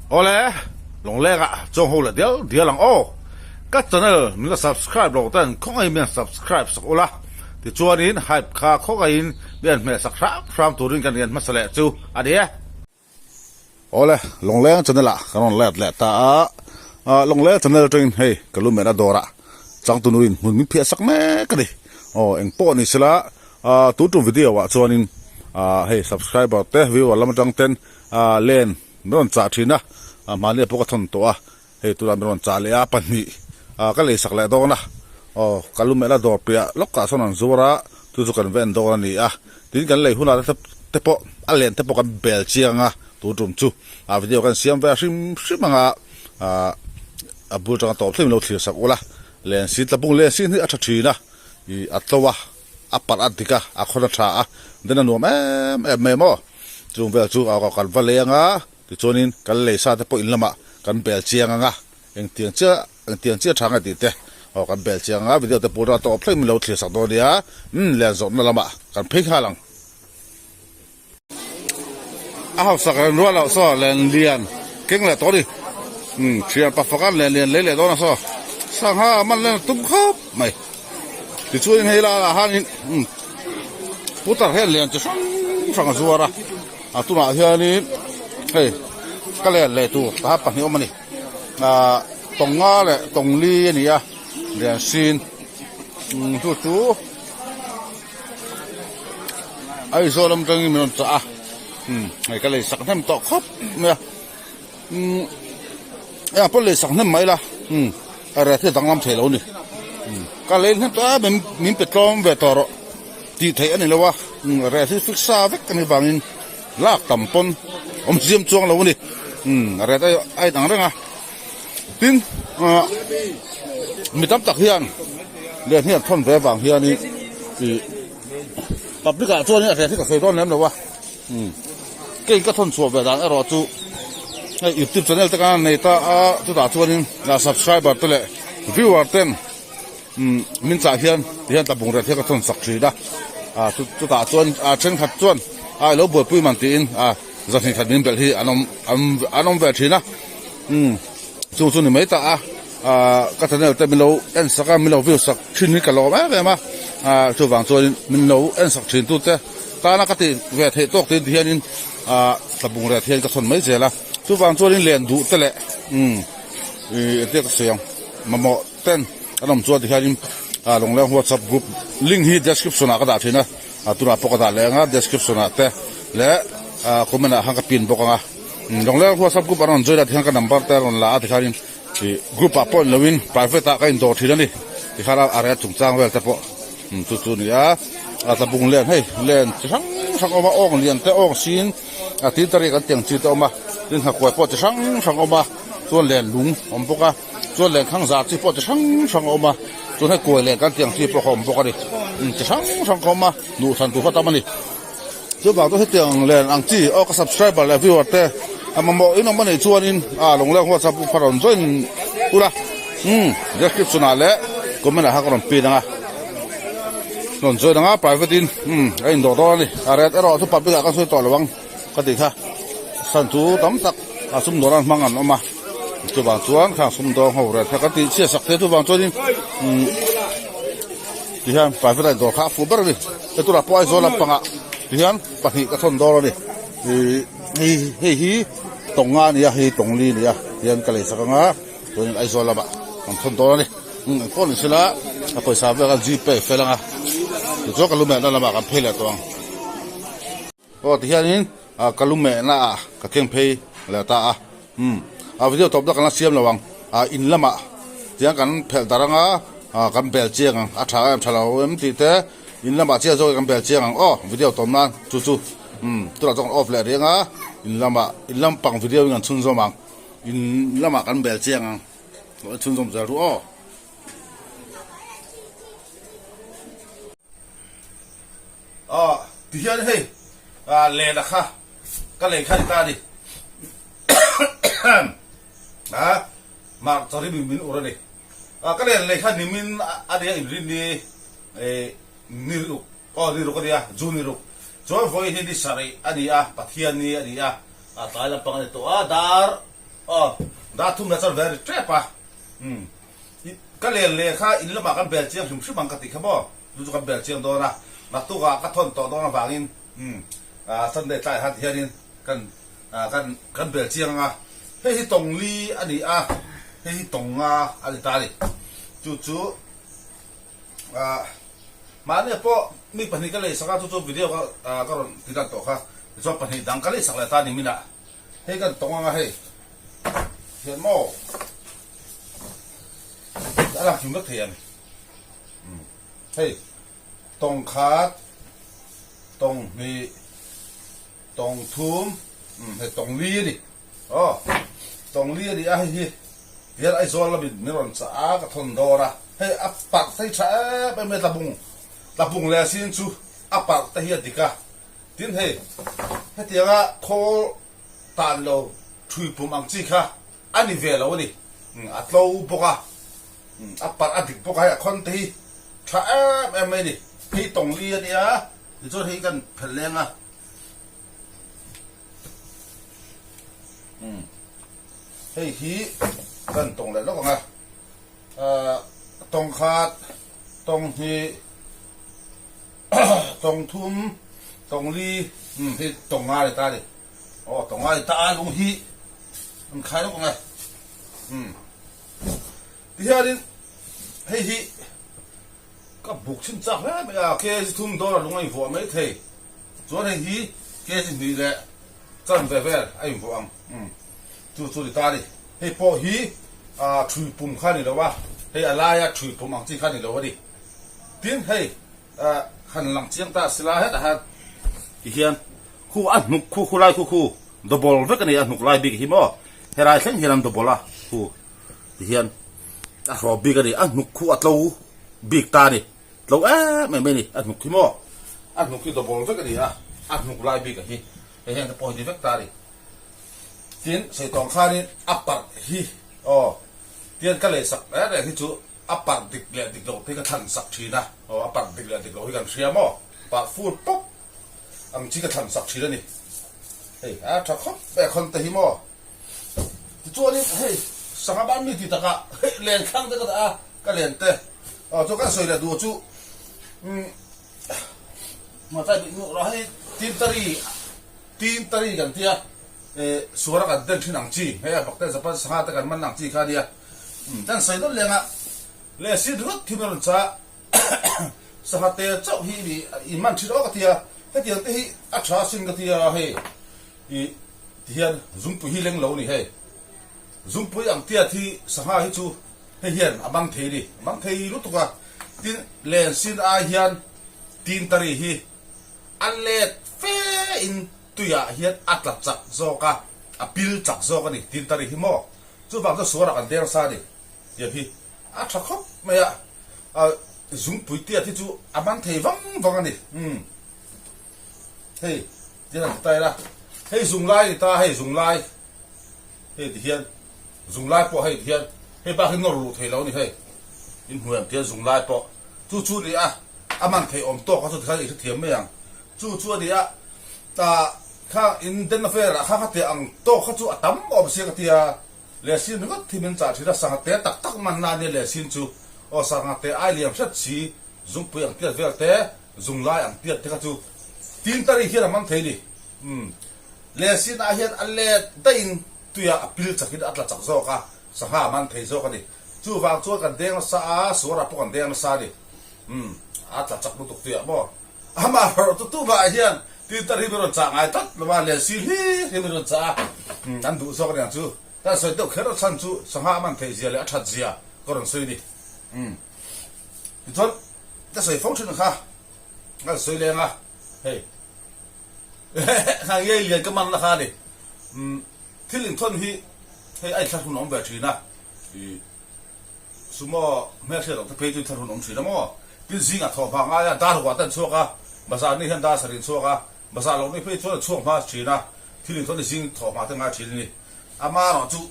Awle, Lawngleng ah chuang ho leh dial dial ang aw. Ka channel min la subscribe lo ten khawngaihin min han subscribe sak ula, tichuanin hype kha khawngaihin min han hmeh sak hram hram turin kan rian hmasa leh chu a ni e. Awle, Lawngleng channel ah kan rawn let leh ta a, Lawngleng channel atangin hei ka lu mehna dawrah changtunuin hmun min phiah sak mek a ni. Aw, engpawh ni sela tun tum video ah chuanin hei subscriber te viewer lam atang ten len Min rawn chah thin a, mahni a pawh ka thawn tawh a, hei tunah min rawn chah leh a, pahnih ka lei sak leh dawn a, aw ka lu mehla dawr piah lawkah sawn an zuar a, chu chu kan ven dawn a ni a, tin kan lei hunah te pawh a len te pawh kan bel chiang a, tun tum chu a video kan siam ve hrim hrim ang a, a bul tanga tawp thleng min lo thlir sak ula, len sin tlabung len sin hi a tha thin a, ih a tlo a, a parh a dik a, a khawn a tha a, then a nuam em em mai maw. Chung vel chu a kan va leng a, tichuanin kan lei sa te pawh in lamah kan bel chiang ang a, engtiang chiah engtiang chiah tha nge tih te aw kan bel chiang ang a, video te pawh tawp thleng min lo thlir sak dawn nia, umm lian zawrhna lamah kan phei nghal ang. A hausak reng rual loh saw len lian keng leh tawh a ni, umm thian pafa khan len lian lei leh dawn a saw, sangha man len a tum khawp mai. Tichuanin hei laiah hianin umm putar hian lian chi hrang hrang a zuar a a tunah hianin hei ka len leh tur tah pahnih awm a ni ahh tawng nga leh tawng li a ni a lian sin umm chu chu Aizawl atangin min rawn chah a umm hei ka lei sak hnem tawh khawp mai a umm engah pawh lei sak hnem mai la umm a reh hi a danglam thei lo a ni umm ka lei hnem tawh a min min pe tlawm ve tawh rawh tih theih a ni lo a umm a reh hi fix sa vek a nih vangin lak tam pawn awm ziam chuang lo a ni umm a reh a inang reng a tin ah mi tam tak hian leh hniam thawn ve vang hianin ih public ah chuanin a reh hi ka sawi dawn lem lo a umm. Kei ka thawn chhuah ve dan erawh chu hei youtube channel te kan nei ta a chutah chuanin subscriber te leh viewer ten umm min chah hian tihian tlabung ret hi ka thawn sak thin a ah chutah chuan ah thenkhat chuan a ilo buaipui man tiin ah zahnih khat min belh hi an awm an awm ve thin a umm chu chu ni mai ta a ah ka channel te min lo en sak a min lo view sak thin hi ka lawm em em a ah chuvang chuanin min lo en sak thin tute. Tana ka tih ve theih tawk te ti hianin ah tlabung reh hian ka chhawn mai zel a, chuvang chuanin len duh te leh umm ih engtia ka sawi ang mamawh ten an awm chuan ti hianin ah Lawngleng WhatsApp group link hi description ah ka dah thin a, ah tunah pawh ka dah leh ang a description ah te leh ah comment ah khan ka pin bawk ang a, Lawngleng WhatsApp group an rawn join a tikhan ka number te a rawn la a tikhanin ih group ah pawh ni loin private ah ka indawr thin a ni tikhan a rel chungchang vel te pawh. Chu chu a ni a, a tlabung len hei len chi hrang hrang a awm a, awng lian te awng sin a tin tariak an tiang chi te a awm a, tin nghakuai pawh chi hrang hrang a awm a, chuan len lung a awm bawk a, chuan len khang zar chi pawh chi hrang hrang a awm a, chuan hei kuai len kan tiang chi pawh a awm bawk a ni, chi hrang hrang ka awm a, nuh thlan tur kha tam a ni. Chuvang chu hetiang len ang chi aw ka subscriber leh viewer te a mamawh in awm a nih chuanin a Lungleng WhatsApp group kha rawn join ula umm description ah leh comment ah khan ka rawn pin ang a rawn join ang a private in umm a indawh dawn a ni a ret erawh chu public ah kan sawi tawh lo ang ka tih kha san chu tam tak a sumdawn an hmang an awm a chuvang chuan khang sumdawng ho ret kha kan tih chhiat sak thei chuvang chuanin umm tihian private ah indawr kha a fuh ber a ni. Heturah pawh Aizawl lampangah tihian pahnih ka thawn dawn a ni. Ih hei hei hi tawng nga a ni a, hei tawng li a ni a tihian ka lei sak ang a, chuanin Aizawl lamah kan thawn dawn a ni. Umm engpawh ni sela a pawisa vel khan gpay fel ang a, tichuan ka lu mehna lamah kan phei leh tawh ang. Aw tihianin ka lu mehna ah ka keng phei leh ta a, umm a video tawp na kan la siam lo ang, ah in lamah tiang kan phelh darh ang a, ah kan bel chiang ang a tha em tha lo em tih te in lamah chiah zawk kan bel chiang ang aw video tawp nan chu chu umm tunah chuan kan off leh reng a, in lamah in lampang video in kan chhunzawm ang, in lamah kan bel chiang ang lo en chhunzawm zel ru aw. Aw tihian hei ah lehla kha ka lei kha ni ta a ni a mark chari min min ur a ni ah ka len lei kha nimin a nia inrin ni eh ni ruk aw ni ruk a nia june ni ruk chuan vawiin hi ni sarih a ni a pathian ni a ni a ah tlai lampang a ni tawh a dar. Aw, dar thum leh chuan ve ri tep a. Umm, ka len leh kha in lamah kan bel chiang hrim hrim ang ka tih kha maw? Chu chu kan bel chiang dawn a, naktukah ka thawn tawh dawn avangin umm Sunday tlaiah khan tihianin kan kan kan bel chiang ang a. Hei hi tawng li a ni a, hei hi tawng nga a ni ta a ni. Chu chu ah mahni pawh mi pahnih ka leisak a, chu chu video ka ka rawn ti lan tawh kha. Tichuan pahnih dang ka leisak leh ta a ni minah. Hei kan tawng anga hei hian maw a lang hlim vek thei em hei tawng khat tawng hnih tawng thum hei tawng li a ni aw tawng li a ni a hei hi tihian Aizawl lamin min rawn chah a ka thawn dawr a hei a parh te hi tha em em mai tlabung tlabung leh sin chu a parh te hi a dik a. Tin hei, hetianga khawl tan lo thui pum ang chi kha a ni ve lo a ni. A tlo bawk a, a parh a dik bawk a, hei a khawn te hi tha em em mai a ni. Hei tawng li a nia, tichuan hei kan phelh leng a. Hei hi kan tawng leh lawk ang a, tawng khat, tawng hnih, Tawng thum, tawng li, umm hei tawng nga ni ta a ni. Aw tawng nga ni ta a lung hi an khai lawk ang e. Umm tihianin hei hi ka buk chhin chak hle mai a, kg thum dawr a lung a invuah mai thei. Chuan hei hi kg hnih leh chanve vel a invuah ang. Umm chu chu ni ta a ni. Hei pawh hi ah thui pum kha a ni lo a, hei a laia thui pum ang chi kha a ni lo a ni. Tin hei han lang chiang ta sila hetah hian ti hian khu a hnuk khu khu lai khu khu double vek a ni a hnuk lai bik hi maw helai thleng hian an double a khu ti hian a hrawp bik a ni a hnuk khu a tlo bik ta a ni tlo em em mai a ni a hnuk hi maw a hnuk hi double vek a ni a a hnuk lai bik a hi hei heng te pawh hi ni vek ta a ni tin sawi tawng khanin a parh hi aw tian ka lehsak reng reng hi chu. A parh dik leh dik loh te hi ka thlan sak thin a, aw a parh dik leh dik loh hi kan hria maw? Parh full pawp ang chi ka thlan sak thin a ni. Hei a tha khawp mai a khawn te hi maw? Tichuanin hei sangha ban mi ti takah hei len thlang te ka dah a, ka len te aw chuan kan sawi leh duh chu umm hmatlai bik nuh rawh hei tintari tintari kan tia eh suara kan den thin ang chi hei a bakte japan sangha te kan man ang chi kha a nia. Kan sawi deuh leng a, leh si ringawt thim a rawn cha sangha te chauh hi mi in man thin aw ka ti a, hetiang te hi a tha asin ka ti a hei i ti hian zungpui hi leng lo a ni hei, zungpui ang tiat hi sangha hi chu hei hian a mang thei a ni, a mang thei lutuk a, tin len sin ai hian tintari hi a let fe in tuiah hian a tla chak zawk a, a pil chak zawk a ni tintari hi maw. Chuvang chu suarah kan deng sa a ni tih hi a tha khawp mai a, zungpui tiat hi chu a man thei vang vang a ni. Umm hei tihian an ti ta ila, hei zunglai a ni ta, hei zunglai hei tihian zunglai pawh hei tihian hei bak hi nawr luh thei lo a ni hei, in hmuh em tihian zunglai pawh chu chu a ni a, a man thei awm tawk kha chu tikhan i hrethiam mai ang, chu chu a ni a ta. Kha in den velah kha khatiah ang tawk kha chu a tam awm sia ka tia, Lehsin ringawt hi min chah thin a, sangha te tak tak man na ania Lehsin chu, aw sangha te ai liam hret si, zungpui ang tiat vel te, zunglai ang tiat te kha chu tintari hian a man thei ni. Umm Lehsin ah hian a let daihin tuiah a pil chakin a tla chak zawk a, sangha a man thei zawk a ni. Chuvang chuan kan deng nasa a, suarah pawh kan deng nasa a ni. Umm a tla chak lutuk tuiah maw. Amah rawh tu tu mah hian Peter hi min rawn chah ngai tlat lo a, Lensi hlir hi min rawn chah a, an duh zawk aniang chu. Kan sawi deuh kher a chhan chu sangha a man theih zia leh a that zia ka rawn sawi a ni. Tichuan ka sawi fo thin kha, ka sawi leng a, hei kha ngei lian ka man la kha a ni. Thil inthawn hi hei a inthlahrun a awm ve thin a, Sumo hmelhriat loh te phei chu thar hun awm thin a maw? Tin zingah thawh hma ngai a, dar huah te an chhuak a, bazar ni hian dar sarih an chhuak a, bazar loh ni phei chuan an chhuak hma thin a, thil inthawn hi zing thawh hma te ngai thin a ni. Amaherawh chu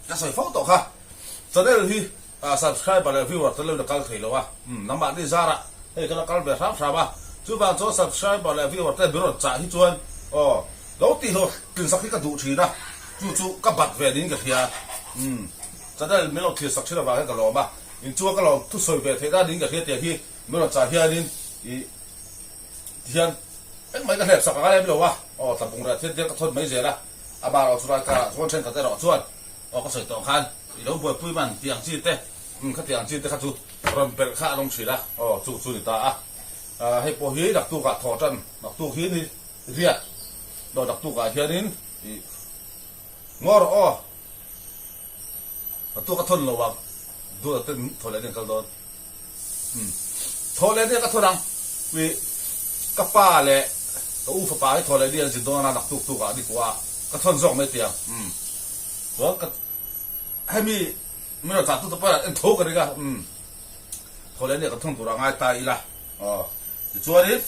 ka sawi fo tawh kha, channel hi subscriber leh viewer tel loin a kal thei lo a, umm nangmahni zarah hei ka la kal ve hram hram a, chuvang chuan subscriber leh viewer te min rawn chah hi chuan aw lo tihhlawh tlinsak hi ka duh thin a. Chu chu ka bat ve niin ka hria. Umm channel min lo thlir sak thin avang hian ka lawm a, inchunga ka lawm thusawi ve theih dan niin ka hria tiang hi min rawn chah hianin ih tihian engmah hi ka hlep sak a ngai lem lo a, aw tlabung reh thian tiang ka thawn mai zel a, amah erawh chu rai karah chuan thenkhat erawh chuan aw ka sawi tawh khan i lo buaipui man tih ang chi te umm khatiang ang chi te kha chu rawn belh kha a lawng thin a, aw chu chu ni ta a, hei pawh hi naktukah thawh tan naktuk hi ni riat dawh naktukah hianin ih ngaw rawh aw naktuk a thawn lo ang duh ten thaw leh nen kal dawn umm thaw leh nia ka thawn ang ih ka pa leh ka u fapa hi thaw leh nia an zin dawn a naktuk tukah ni kuah ka thawn zawk mai tiang umm chuan ka Hemi min rawn chah tute pawh en tho ka ring a, umm thaw leh nia kan thawng tur a ngai ta ila aw. Tichuanin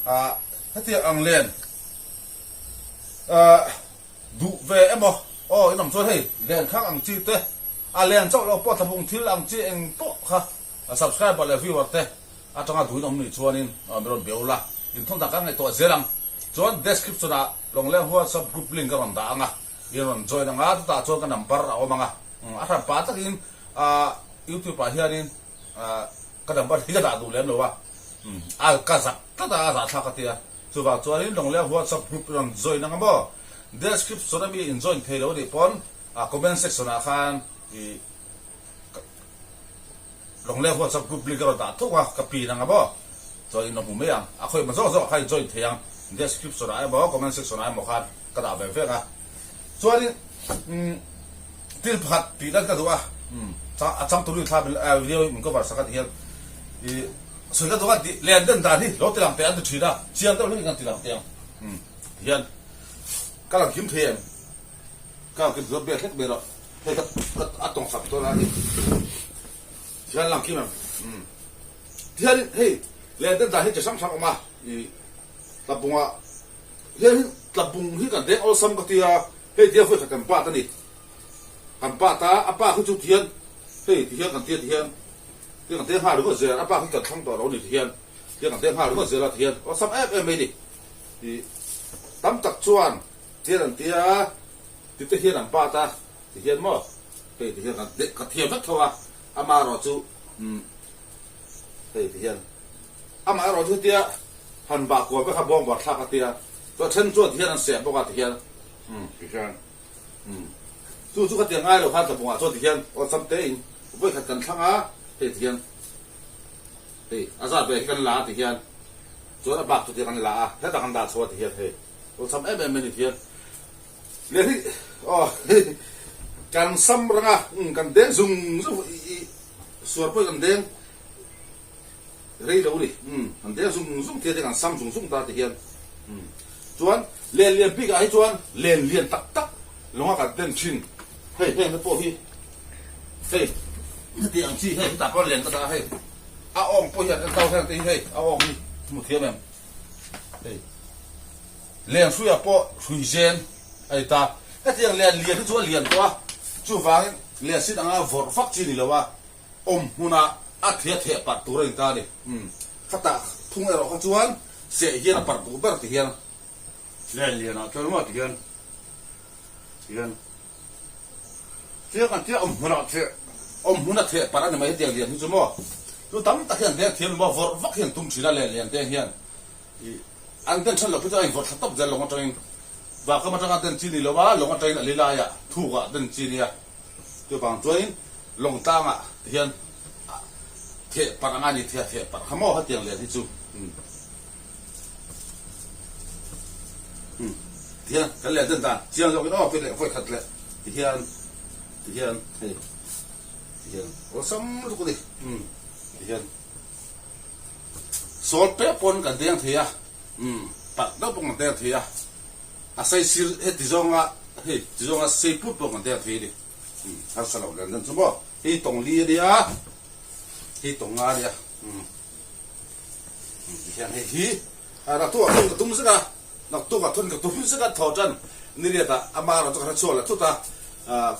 ah hetiang ang len ah duh ve emaw aw in awm chuan hei len khang ang chi te a len chauh lo pawh thlabung thil ang chi eng pawh kha subscriber leh viewer te atanga duhin awm nih chuanin min rawn beu la, inthawn dan kan ngaihtuah zel ang. Chuan description ah Lawngleng WhatsApp group link ka rawn dah ang a. I rawn join ang a, chutah chuan ka number a awm ang a, a hran pah takin youtube ah hianin ka number hi ka dah duh lem lo a, a ka zak tlat a, a zahthlak ka ti a, chuvang chuanin Lawngleng WhatsApp group i rawn join ang a maw, description ami in join thei lo anih pawn comment section ah khan i Lawngleng WhatsApp group link ka rawn dah thuk a, ka pin ang a maw, chuan in rawn hmu mai ang, a khawih hma zawk zawk ah khan in join thei ang, description ah emaw comment section ah emaw khan ka dah ve vek a, chuanin umm thil pakhat tih dan ka duh a, umm a changtu rin thla video min cover sak a ti hian ih sawi ka duh a tih len den dan hi lo ti lang teh an ti thin a, chiang deuh hlek in kan ti lang teh ang, umm ti hian ka lang kim thei em? Ka lang kim thei ber hlek mai rawh, hei ka a tawng sak dawn a ni. Thian lang kim em? Umm. Thian hei len den dan hi chi hrang hrang awm a, ih tlabungah hian tlabung hi kan deng awlsam ka tia, hei tia vawi khat kan bat a ni. Kan bat a, a pa khi chu tihian hei tihian kan tia tihian tihian kan deng nghal ringawt zel, a pa khi kan thlang tawh lo a ni tihian, tihian kan deng nghal ringawt zel a tihian awlsam em em mai a ni. Ih tam tak chuan tian an tia ti te hian an bat a tihian maw hei tihian kan ka thiam vek tho a, amaherawh chu umm hei tihian amaherawh chu hetia han bah kual vek a bawng bar thlak a tia chuan then chuan tihian an seh bawk a tihian umm tihian umm chu chu ka tiang ngai lo khan tlabungah chuan tihian awlsam te in vawi khat kan thlang a hei tihian hei a zat ve hi kan la a tihian chuan a bak chu tiang kan la a hetah kan dah chho a tihian hei awlsam em em mai ni tihian. Leh hi aw kan sam rang a kan deng zung zung i suar pawh kan deng rei lo ni kan deng zung zung thei te kan sam zung zung ta ti hian chuan len lian bik ah hi chuan len lian tak tak lawnga kan den thin hei heng te pawh hi hei heti ang chi hei hetah pawh len ka dah a hei a awng pawh hian en tau heng te hi hei a awng hi hmu thiam em hei. Len hruiah pawh hrui zen a ni ta. Hetiang len lian hi chu a lian tawh a, chuvangin len sin anga vawrh vak chi ni lo a, awm hmunah a thei a theh parh tur a ni ta a ni. Umm, khatah phung erawh kha chuan seh hian a parh duh ber ti hian. Len lianah chuan maw ti hian, ti hian chiang an tia awm hmunah theh. Awm hmuna theh parh a ni mai hetiang lian hi chu maw. Chu tam tak hian deng thiam lo maw, vawrh vak hian tum thin a len lian te hian. Ih. An den then lo phei chu a invawrh thla tawp zel lawng atangin Vahkam atanga den chi ni lo a, lawng atangin a li laiah thukah den chi nia. Chuvang chuanin lawng tlangah ti hian theh parh anga ni thei a, theh parh kha maw hetiang lian hi chu umm ti hian kan lian den dan chiang zawkin aw tih leh vawi khat leh ti hian ti hian hei ti hian awlsam lutuk a ni umm ti hian. Sawl pek pawn kan deng thei a, umm palh deuh pawh kan deng thei a, a sei sir heti zawnga hei ti zawnga sei put pawh kan deng thei a ni, umm harsa lo len dan chu maw, hei tawng li a nia, hei tawng nga a nia, umm ti hian hei hi a naktuk ah thun ka tum zek a, naktuk ah thun ka tum zek a thaw tan niriat ah ama erawh chu ka hre chhuak leh thut a,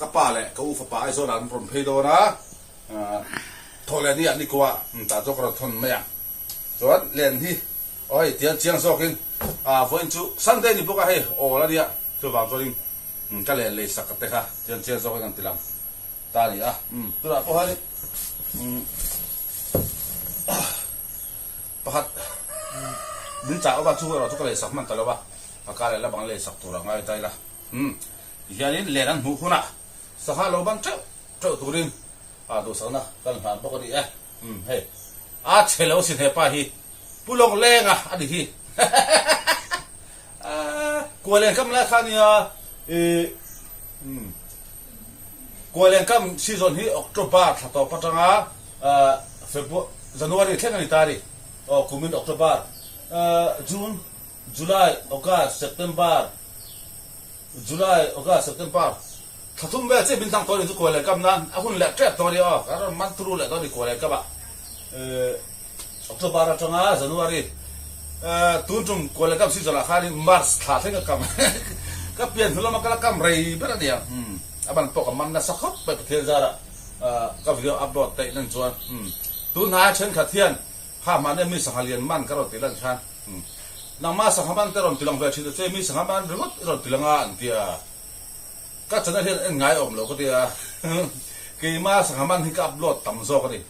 ka pa leh ka u fapa Aizawl ah an rawn phei dawn a. Thaw leh ni ah ni kuah tah chu ka rawn thawn mai a, chuan len hi aw hei tiang chiang zawkin vawiin chu Sunday ni bawk a hei awl a nia chuvang chuanin Ka len lei sak te kha chian chian zawk in an ti lang ta a ni a. Tunah pawh hian pakhat min chah awm a, chu erawh chu ka lei sak hman ta lo a, a kar leh la bang lei sak tur a ngai ta ila. Tihianin len an hmuh hunah sangha lo ban teuh teuh turin duhsakna kan hlan bawk a ni e. Hei a chhe lo sin hepa hi Pu Lawnglenga a ni hi. Kualeng kam lai kha nia i Kualeng kam season hi October thla tawp atanga February January thleng a ni ta a ni. Aw kumin October, June, July, August, September, July, August, September thla thum vel chiah min thlang tawh a ni chu Kualeng kam nan a hun leh tep tawh a ni aw. Kan rawn man turu leh tawh a ni Kualeng kamah. October atanga January tun tum Kuala Kam season ah khanin March thla thleng ka kam ka pian hnu lama ka la kam rei ber a nia a ban pawh ka man nasa khawp mai Pathian zarah ka video upload theih nan chuan tun hnaia thenkhat hian kha mahni mi sangha lian man ka rawn tih lan khan nangmah sangha man te rawn ti lang ve thin ta che mi sangha man ringawt i rawn ti lang a an ti a ka channel hian en ngai awm lo ka ti a keimah sangha man hi ka upload tam zawk a ni.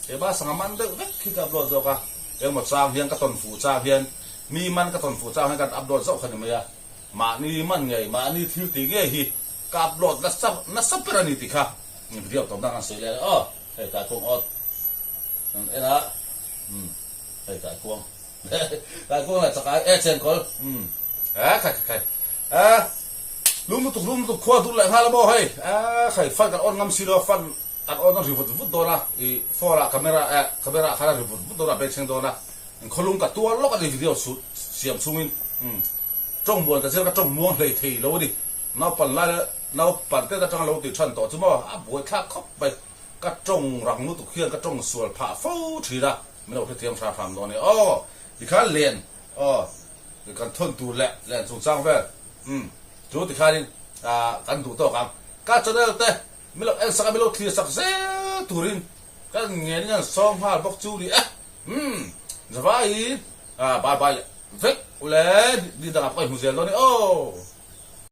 He ba sangha man deuh vek khi ka upload zawk a, engmaw chang hian ka tawn fuh chang hian mi man ka tawn fuh chang hian kan upload zauh kha ni mai a, mahni man ngei mahni thil tih ngei hi ka upload nasa nasa ber a ni tih kha video tawpna kan sawi leh aw, hei kai kuang awt kan en a, umm hei kai kuang kai kuang leh chakai e chenkawl umm e khai khai khai e lum lutuk lum lutuk khua dur leh nghal a maw hei e khai fan kan on ngam si lo fan An awn a ri vut vut dawn a, i phone ah camera eh camera ah khan a ri vut vut dawn a, beng thleng dawn a, khawlung ka tuar lawk a ni video shoot siam chhungin umm tawng muan ka zir ka tawng muang hlei thei lo a ni, naupan lai la naupan te atanga lo tih than tawh chu maw a buaithlak khawp mai, ka tawng rang lutuk hian ka tawng sual phah fo thin a, min lo hrethiam hram hram dawn e aw tikhan len aw kan thawn tur leh len chungchang vel umm chu tikhanin ah kan duh tawk ang ka channel te. Mi lo en sak a, mi lo thlir sak zel turin ka ngen in an sawm nghal bawk chu ni e. Umm, Zavai, ah bye bye leh vek ule, ni dangah pawh ka inhmu zel dawn e aw.